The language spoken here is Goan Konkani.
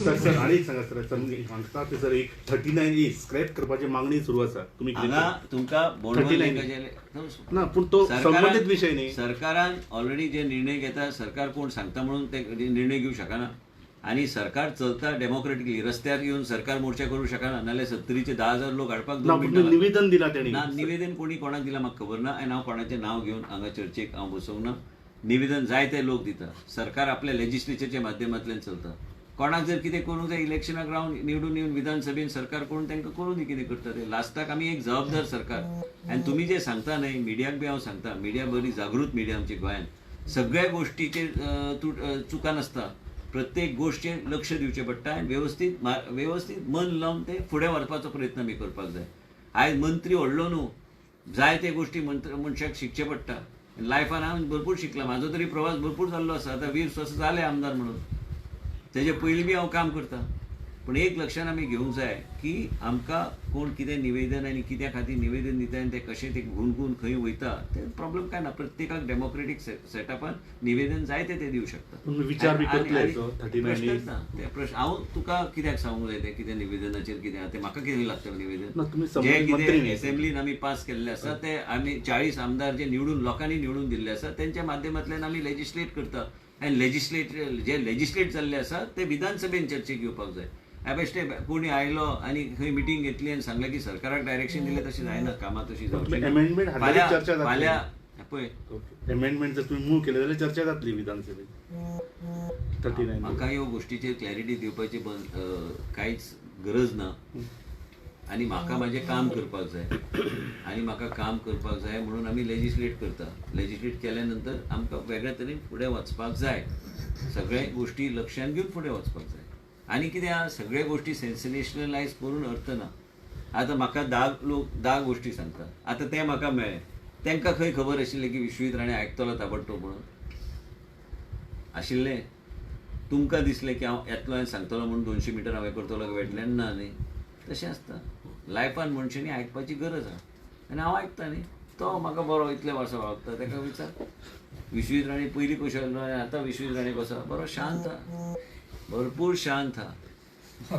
सर सर आनी एक सांगा सर, हांगा सर एक 39A scrap करपाची मागणी सुरू आसा, तुमी हांगा तुमकां 39 ना, पूण तो संबंदीत विशय न्ही. सरकारान ऑलरेडी जे निर्णय घेता, सरकार कोण सांगता म्हणून ते निर्णय घेवंक शकना. आनी सरकार चलता डेमोक्रेटिकली, रस्त्यार येवन सरकार मोर्चा करूंक शकना, नाल्यार 70चे 10,000 लोक हाडपाक 2 मिनटां. निवेदन दिला तेणी ना, निवेदन कोणी कोणाक दिलां म्हाका खबर ना, आनी हांव कोणाचें नांव घेवन हांगा चर्चेक हांव बसोवंक ना. निवेदन जायते लोक दिता, सरकार आपल्या लेजिस्लेचरच्या माध्यमांतल्यान चलता. कोणाक जर कितें करूंक जाय इलेक्शनाक रावन निवडून येवन विधानसभेन सरकार करून तांकां करूं दी कितें करता ते. लास्टाक आमी एक जबाबदार सरकार. आनी तुमी जे सांगता न्हय, मिडियाक बी हांव सांगता, मिडिया बरी जागृत मिडिया आमची गोंयांत, सगळ्या गोश्टीचेर चुका नासता, प्रत्येक गोश्टीचेर लक्ष दिवचें पडटा आनी वेवस्थीत वेवस्थीत मन लावन ते फुडें व्हरपाचो प्रयत्न आमी करपाक जाय. आयज मंत्री व्हडलो न्हू, जाय ते गोश्टी मनशाक शिकचें पडटा. लायफान हांव भरपूर शिकलां, म्हाजो तरी प्रवास भरपूर जाल्लो आसा. आतां 20 वर्सां जालें आमदार म्हणून, तेजे पयलीं बी हांव काम करता. पूण एक लक्षान आमी घेवंक जाय की आमकां कोण कितें निवेदन आनी कित्या खातीर निवेदन दिता आनी तें कशें तें गुणगून खंय वयता ते प्रॉब्लम काय ना. प्रत्येकाक डेमोक्रेटीक सेटअपान निवेदन जाय तें ते दिवं शकता. विचार बी करतले प्रश्नच ना ते प्रश्न. हांव तुका कित्याक सांगूंक जाय तें कितें निवेदनाचेर कितें आहा तें, म्हाका कितें लागता निवेदन? जें कितें एसेंब्लीन आमी पास केल्लें आसा ते आमी 40 आमदार जे निवडून लोकांनी निवडून दिल्ले आसा तेंच्या माध्यमांतल्यान आमी लेजिस्लेट करता. आनी लेजिस्लेट जे लेजिस्लेट जाल्ले आसा ते विधानसभेन चर्चेक येवपाक जाय. बेश्टे कोणी आयलो आनी खंय मिटींग घेतली आनी सांगलें की सरकाराक डायरेक्शन दिलें, तशें जायना, कामां तशी जावची. अमेंडमेंट चर्चा फाल्यां पळय, अमेंडमेंट जर तुमी मूव केलें जाल्यार चर्चा जातली विधानसभेत. 39 म्हाका ह्यो गोश्टीचेर क्लॅरिटी दिवपाची कांयच गरज ना. आनी म्हाका म्हाजें काम करपाक जाय, आनी म्हाका काम करपाक जाय म्हणून आमी लेजिस्लेट करता. लेजिस्लेट केल्या नंतर आमकां वेगळ्या तरेन फुडें वचपाक जाय, सगळे गोश्टी लक्षांत घेवन फुडें वचपाक जाय. आनी कितें आहा, सगळे गोश्टी सेन्सेशनलायज करून अर्थ ना. आतां म्हाका 10 लोक 10 गोश्टी सांगता, आतां तें म्हाका मेळ्ळें, तांकां खंय खबर आशिल्लें की विश्वजीत राणे आयकतलो ताबडतोब म्हणून आशिल्लें? तुमकां दिसलें की हांव येतलो आनी सांगतलो म्हणून 200 मिटर हांव हें करतलो वेटल्यान ना न्ही, तशें आसता लायफान मनशांनी आयकपाची गरज आहा. आनी हांव आयकता न्ही, तो म्हाका बरो इतले वर्सां वळखता, ताका विचार विश्वजीत राणे पयलीं कशें आसलो आनी आतां विश्वजीत राणे कसो, बरो शांत आहा, भरपूर शांत आहा.